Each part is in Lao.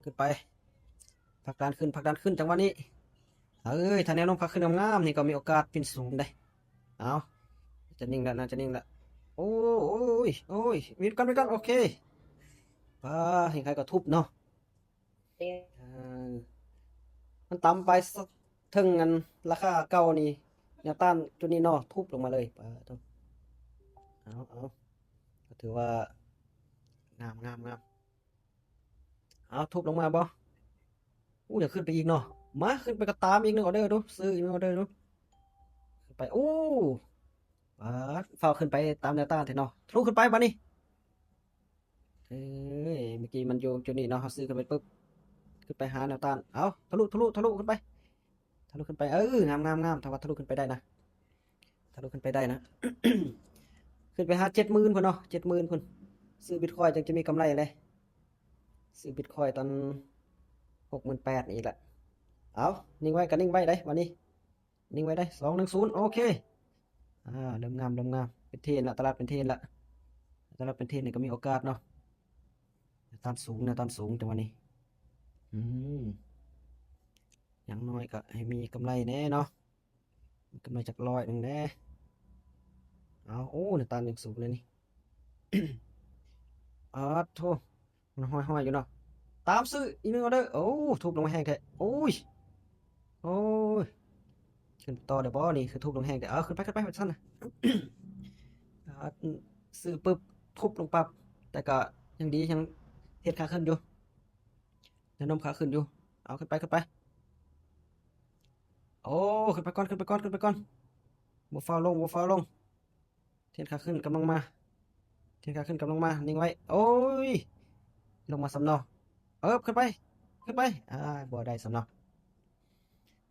ຂຶ້ນໄປ ຜັກດັນຂຶ້ນ ຜັກດັນຂຶ້ນ ຈັງຫວະນີ້ ເອີຍ ຖ້າແນວໂນ້ມຂາຂຶ້ນງາມໆ ນີ້ກໍມີໂອກາດປິ່ນສູງເດ້. ເອົາ ຈະນິ່ງແລ້ວ ໜ້າຈະນິ່ງແລ້ວ. ໂອ້ ໂອ້ຍ ໂອ້ຍ ວິດກັນ ວິດກັນ ໂອເຄ. ປາ ເຫັນໃຜກໍທຸບເນາະ ເອີ ມັນຕ່ຳໄປ ເຖິງອັນລາຄາເກົ່ານີ້ ແນວຕ້ານຈຸດນີ້ເນາະ ທຸບລົງມາເລີຍ. ປາໂທ້ ເອົາ ເອົາ ກໍຖືວ່າງາມ ງາມ ງາມ. ເອົາ ທຸບລົງມາບໍ່? ໂອ້ ຢາກຂຶ້ນໄປອີກເນາະ. ມາ ຂຶ້ນໄປກໍຕາມອີກໜຶ່ງອໍເດີດູ ຊື້ອີກໜຶ່ງອໍເດີດູ. ຂຶ້ນໄປ ໂອ້ ປາດ ຟ້າວຂຶ້ນໄປຕາມແນວຕ້ານແທ້ເນາະ. ທະລຸຂຶ້ນໄປບາດນີ້. ເອີຍ ເມື່ອກີ້ມັນຢູ່ຈຸດນີ້ເນາະ ເຮົາຊື້ຂຶ້ນໄປປຶບ ຂຶ້ນໄປຫາແນວຕ້ານ. ເອົາ ທະລຸ ທະລຸ ທະລຸຂຶ້ນໄປ ທະລຸຂຶ້ນໄປ. ເອີ ງາມ ງາມ ງາມ. ຖ້າວ່າທະລຸຂຶ້ນໄປໄດ້ນະ ທະລຸຂຶ້ນໄປໄດ້ນະ ຂຶ້ນໄປຫາເຈັດໝື່ນພຸ້ນເນາະ ເຈັດໝື່ນພຸ້ນ. ຊື້ບິດຄອຍຈັ່ງຈະມີກຳໄລເລີຍ ຊື້ບິດຄອຍຕອນຫົກໝື່ນແປດນີ້ແຫຼະ. ເອົາ ນິ່ງໄວ້ກໍນິ່ງໄວ້ໄດ໋ ບາດນີ້ ນິ່ງໄວ້ໄດ໋. ສອງໜຶ່ງສູນ ໂອເຄ. ອ່າ ເລີ່ມງາມ ເລີ່ມງາມ ເປັນເທຣນລະ ຕະຫຼາດເປັນເທຣນລະ ຕະຫຼາດເປັນເທຣນນີ້ກໍມີໂອກາດເນາະ. ແນວຕ້ານສູງ ແນວຕ້ານສູງ ຈັງຫວະນີ້. ອືມ ຢ່າງໜ້ອຍກໍໃຫ້ມີກຳໄລແດ່ເນາະ ມີກຳໄລຈັກຮ້ອຍໜຶ່ງແດ່. ເອົາ ໂອ້ ແນວຕ້ານຍັງສູງເລີຍນີ້. ອາດໂທ້ ມັນຫ້ອຍໆຢູ່ເນາະ. ຕາມຊື້ອີກໜຶ່ງອໍເດີ. ໂອ້ ທຸບລົງມາແຮງແທ້. ໂອ້ຍ ໂອ້ຍ ຂຶ້ນຕໍ່ໄດ້ບໍ່ນີ້ ຄືທຸບລົງແຮງແທ້. ເອົາ ຂຶ້ນໄປ ຂຶ້ນໄປ ວ່າຊັ້ນນະ. ອາດ ຊື້ປຶບ ທຸບລົງປັບ ແຕ່ກໍຍັງດີ ຍັງເທຣນຂາຂຶ້ນຢູ່ ແນວໂນ້ມຂາຂຶ້ນຢູ່. ເອົາ ຂຶ້ນໄປ ຂຶ້ນໄປ. ໂອ້ ຂຶ້ນໄປກ່ອນ ຂຶ້ນໄປກ່ອນ ຂຶ້ນໄປກ່ອນ. ບໍ່ຟ້າວລົງ ບໍ່ຟ້າວລົງ. ເທຣນຂາຂຶ້ນກຳລັງມາ ເທຣນຂາຂຶ້ນກຳລັງມາ. ນິ່ງໄວ້. ໂອ້ຍ ລົງມາຊ້ຳເນາະ. ເອີບ ຂຶ້ນໄປ ຂຶ້ນໄປ. ອ່າ ບໍ່ໄດ້ຊ້ຳເນາະ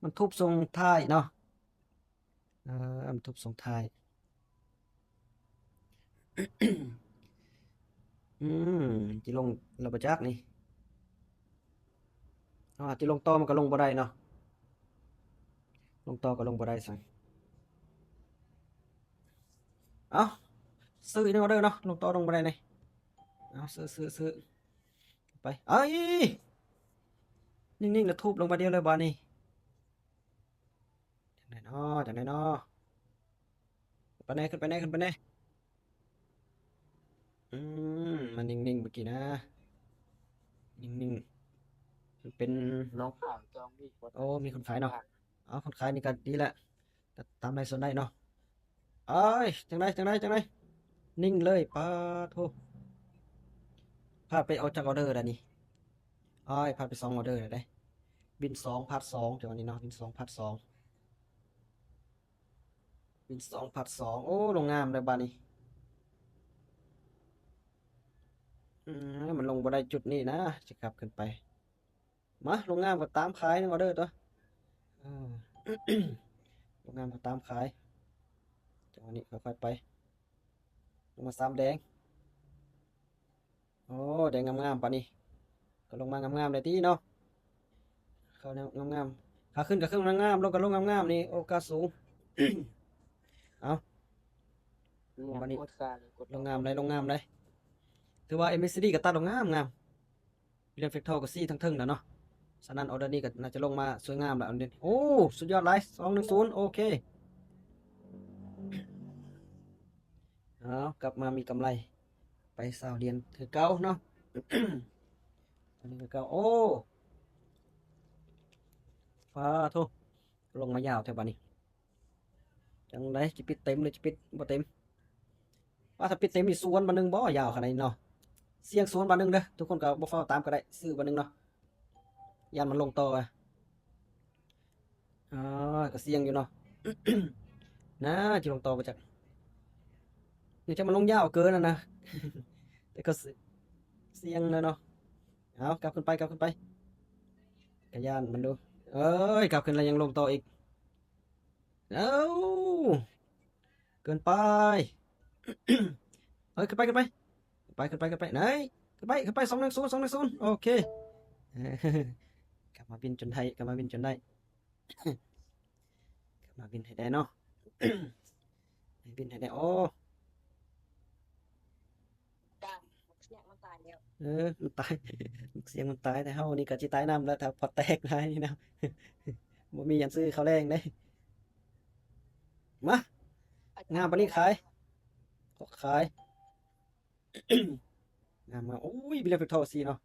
ມັນທຸບສົ່ງທ້າຍເນາະ. ເອີ ມັນທຸບສົ່ງທ້າຍ. ອືມ ຊິລົງແລ້ວບໍ່ຈັກນີ້. ເຮົາອາດຊິລົງຕໍ່ມັນກໍລົງບໍ່ໄດ້ເນາະ ລົງຕໍ່ກໍລົງບໍ່ໄດ້ຊັ້ນ. ເອົ້າ ຊື້ອີກໜຶ່ງອໍເດີເນາະ ລົງຕໍ່ລົງບໍ່ໄດ້ນີ້. ເອົາ ຊື້ ຊື້ ຊື້ໄປ. ເອີຍ ນິ່ງໆ ແລ້ວທຸບລົງບາດດຽວເລີຍບາດນີ້. ຈັ່ງໃດເນາະ ຈັ່ງໃດເນາະ. ຂຶ້ນໄປແດ່ ຂຶ້ນໄປແດ່ ຂຶ້ນໄປແດ່. ອືມ ມັນນິ່ງໆ ເມື່ອກີ້ນະ ນິ່ງໆ. ມັນເປັນ ນ້ອງຂາຍຈອງມີບໍ່? ໂອ້ ມີຄົນຂາຍເນາະ. ເອົາ ຄົນຂາຍນີ້ກໍດີແຫຼະ ຕາມໄດ້ສ່ວນໄດ້ເນາະ. ເອີຍ ຈັ່ງໃດ ຈັ່ງໃດ ຈັ່ງໃດ ນິ່ງເລີຍ. ປາໂທ້ ພາດໄປເອົາຈັກອໍເດີແລ້ວນີ້. ເອີຍ ພາດໄປສອງອໍເດີແລ້ວເດ້. ວິນສອງ ພາດສອງ ຈັງຫວະນີ້ເນາະ ວິນສອງ ພາດສອງ ວິນສອງ ພາດສອງ. ໂອ້ ລົງງາມເລີຍບາດນີ້. ອືມ ມັນລົງບໍ່ໄດ້ຈຸດນີ້ນະ ຊິກັບຂຶ້ນໄປ. ມາ ລົງງາມກໍຕາມຂາຍໜຶ່ງອໍເດີຕົວະ. ເອີ ລົງງາມກໍຕາມຂາຍ. ຈັງຫວະນີ້ຄ່ອຍໆໄປ. ລົງມາສາມແດງ. ໂອ້ ແດງງາມໆປານນີ້ ກໍລົງມາງາມໆແດ່ຕິເນາະ. ເຂົ້າແນວງາມໆ ຂາຂຶ້ນກໍຂຶ້ນງາມໆ ລົງກໍລົງງາມໆ ນີ້ໂອກາດສູງ. ເອົາ ບາດນີ້ ລົງງາມໄດ໋ ລົງງາມໄດ໋. ຖືວ່າເອັມເອສດີກໍຕັດລົງງາມໆ. ວິລຽມເຟກໂທກໍຊີ້ທັງເທິງແລ້ວເນາະ. ສະນັ້ນ ອໍເດີນີ້ກໍໜ້າຈະລົງມາສວຍງາມແລ້ວ. ໂອ້ ສຸດຍອດຫຼາຍ ສອງໜຶ່ງສູນ ໂອເຄ. ເອົາ ກັບມາມີກຳໄລໄປຊາວຫຼຽນຄືເກົ່າເນາະ ອັນນີ້ຄືເກົ່າ. ໂອ້ ປາໂທ້ ລົງມາຍາວແທ້ບາດນີ້. ຈັ່ງໃດ ຊິປິດເຕັມ ຫຼື ຊິປິດບໍ່ເຕັມ? ວ່າຖ້າປິດເຕັມນີ້ສວນບາດໜຶ່ງບໍ່? ຍາວຂະໜາດນີ້ເນາະ. ສ່ຽງສວນບາດໜຶ່ງເດີ ທຸກຄົນກໍບໍ່ຟ້າວຕາມກໍໄດ້ ຊື້ບາດໜຶ່ງເນາະ ຢ້ານມັນລົງຕໍ່. ອາ ກໍສ່ຽງຢູ່ເນາະ ນາ ຊິລົງຕໍ່ບໍ່ຈັກ. ນີ້ຈະມາລົງຍາວເກີນຫັ້ນນະ ແຕ່ກໍ ສ- ສ່ຽງແລ້ວເນາະ. ເອົາ ກັບຂຶ້ນໄປ ກັບຂຶ້ນໄປ ກະຢ້ານມັນດູ. ເອີຍ ກັບຂຶ້ນແລ້ວຍັງລົງຕໍ່ອີກ. ເອົ້າ ເກີນໄປ. ເອີຍ ຂຶ້ນໄປ ຂຶ້ນໄປ ຂຶ້ນໄປ ຂຶ້ນໄປ ຂຶ້ນໄປ ໄດ້ ຂຶ້ນໄປ ຂຶ້ນໄປ ສອງໜຶ່ງສູນ ສອງໜຶ່ງສູນ ໂອເຄ. ກັບມາບິນຈົນໄດ້ ກັບມາບິນຈົນໄດ້ ກັບມາບິນໃຫ້ໄດ້ເນາະ ໃຫ້ບິນໃຫ້ໄດ້. ໂອ້ ຈ້າງ ມັນຕາຍແລ້ວ. ເອີ ມັນຕາຍ ສຽງມັນຕາຍ ແຕ່ເຮົານີ້ກໍຊິຕາຍນຳແລ້ວ ຖ້າພອດແຕກຫຼາຍນີ້ນະ ບໍ່ມີຫຍັງຊື້ເຂົ້າແລງເດ້. ມາ ງາມປານນີ້ຂາຍ ກໍຂາຍ ງາມມາກ. ໂອ້ຍ Brilliant Factor ສີ່ເນາະ.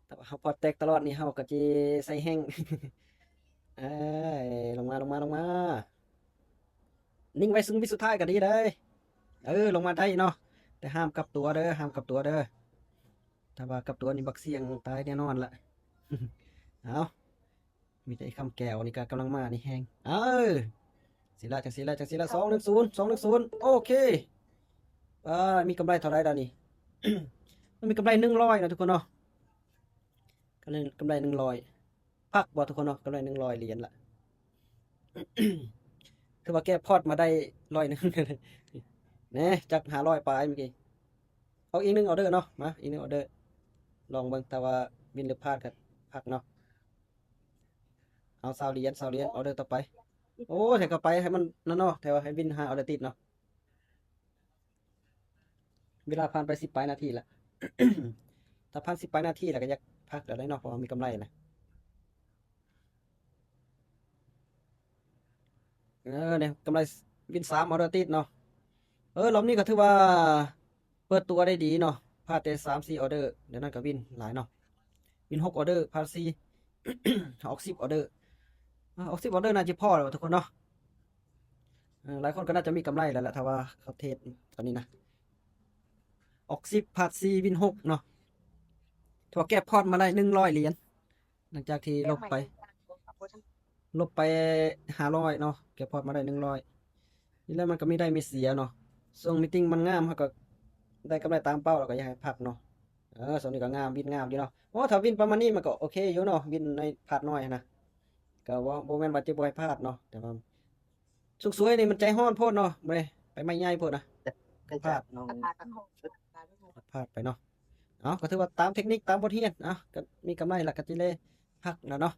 ຖ້າວ່າເຮົາພອດແຕກຕະຫຼອດນີ້ ເຮົາກໍຊິໃສ່ແຮງ. ເອີຍ ລົງມາ ລົງມາ ລົງມາ. ນິ່ງໄວ້ສຸດ ວິດສຸດທ້າຍກໍດີເດ້. ເອີ ລົງມາໄດ້ເນາະ ແຕ່ຫ້າມກັບຕົວເດີ ຫ້າມກັບຕົວເດີ. ຖ້າວ່າກັບຕົວນີ້ບັກສ່ຽງຕາຍແນ່ນອນລະ. ເອົາ ມີແຕ່ໄອ້ຄຳແກ້ວນີ້ກໍກຳລັງມານີ້ແຮງ. ເອີ ຊິລະ ຈັ່ງຊິລະ ຈັ່ງຊິລະ. ສອງໜຶ່ງສູນ ສອງໜຶ່ງສູນ ໂອເຄ. ອ່າ ມີກຳໄລເທົ່າໃດດານີ້? ມັນມີກຳໄລໜຶ່ງຮ້ອຍນະທຸກຄົນເນາະ. ກຳໄລ ກຳໄລໜຶ່ງຮ້ອຍ ພັກບໍ່ທຸກຄົນເນາະ? ກຳໄລໜຶ່ງຮ້ອຍຫຼຽນລະ. ຖືວ່າແກ້ພອດມາໄດ້ຮ້ອຍໜຶ່ງ ແນ່ ຈາກຫ້າຮ້ອຍປາຍມື້ກີ້. ເອົາອີກໜຶ່ງອອເດີເນາະ. ມາ ອີກໜຶ່ງອອເດີ ລອງເບິ່ງ ຖ້າວ່າວິນຫຼືພາດກໍພັກເນາະ. ເອົາຊາວຫຼຽນ ຊາວຫຼຽນ ອອເດີຕໍ່ໄປ. ໂອ້ ແຖວກໍໄປໃຫ້ມັນນັ້ນເນາະ ແຖວໃຫ້ວິນຫ້າອອເດີຕິດເນາະ. ເວລາຜ່ານໄປສິບປາຍນາທີລະ ຖ້າຜ່ານສິບປາຍນາທີລະກໍຢາກພັກແລ້ວເນາະ ເພາະວ່າມີກຳໄລລະ. ເອີ ນີ້ກຳໄລ ວິນສາມອອເດີຕິດເນາະ. ເອີ ລອບນີ້ກໍຖືວ່າເປີດຕົວໄດ້ດີເນາະ ພາດແຕ່ສາມສີ່ອອເດີ ດຽວນັ້ນກໍວິນຫຼາຍເນາະ. ວິນຫົກອອເດີ ພາດສີ່ ອອກສິບອອເດີ. ອາ ອອກສິບອອເດີໜ້າຈະພໍແລ້ວທຸກຄົນເນາະ. ເອີ ຫຼາຍຄົນກໍໜ້າຈະມີກຳໄລແລ້ວລະ ຖ້າວ່າເຂົາເທຣດຕອນນີ້ນະ. ອອກສິບ ພາດສີ່ ວິນຫົກເນາະ. ຖືວ່າແກ້ພອດມາໄດ້ໜຶ່ງຮ້ອຍຫຼຽນ ຫຼັງຈາກທີ່ລົບໄປ ລົບໄປຫ້າຮ້ອຍເນາະ ແກ້ພອດມາໄດ້ໜຶ່ງຮ້ອຍ. ນີ້ແຫຼະ ມັນກໍມີໄດ້ມີເສຍເນາະ. ຊ່ວງມີຕິງມັນງາມ ເຮົາກໍໄດ້ກຳໄລຕາມເປົ້າ ແລ້ວກໍຢາກໃຫ້ພັກເນາະ. ເອີ ຊ່ວງນີ້ກໍງາມ ວິນງາມຢູ່ເນາະ. ໂອ້ ຖ້າວິນປະມານນີ້ມັນກໍໂອເຄຢູ່ເນາະ ວິນໃນພາດນ້ອຍຫັ້ນນະ. ກໍບໍ່ ບໍ່ແມ່ນວ່າຈະບໍ່ໃຫ້ພາດເນາະ ແຕ່ວ່າສຸກສວຍນີ້ມັນໃຈຮ້ອນໂພດເນາະ ບໍ່ໄດ້ ໄປໄມ້ໃຫຍ່ໂພດນະ ກໍພາດ ພາດໄປເນາະ. ເອົາ ກໍຖືວ່າຕາມເທັກນິກ ຕາມບົດຮຽນ. ເອົາ ກໍມີກຳໄລລະ ກໍຊິເລີຍພັກລະເນາະ.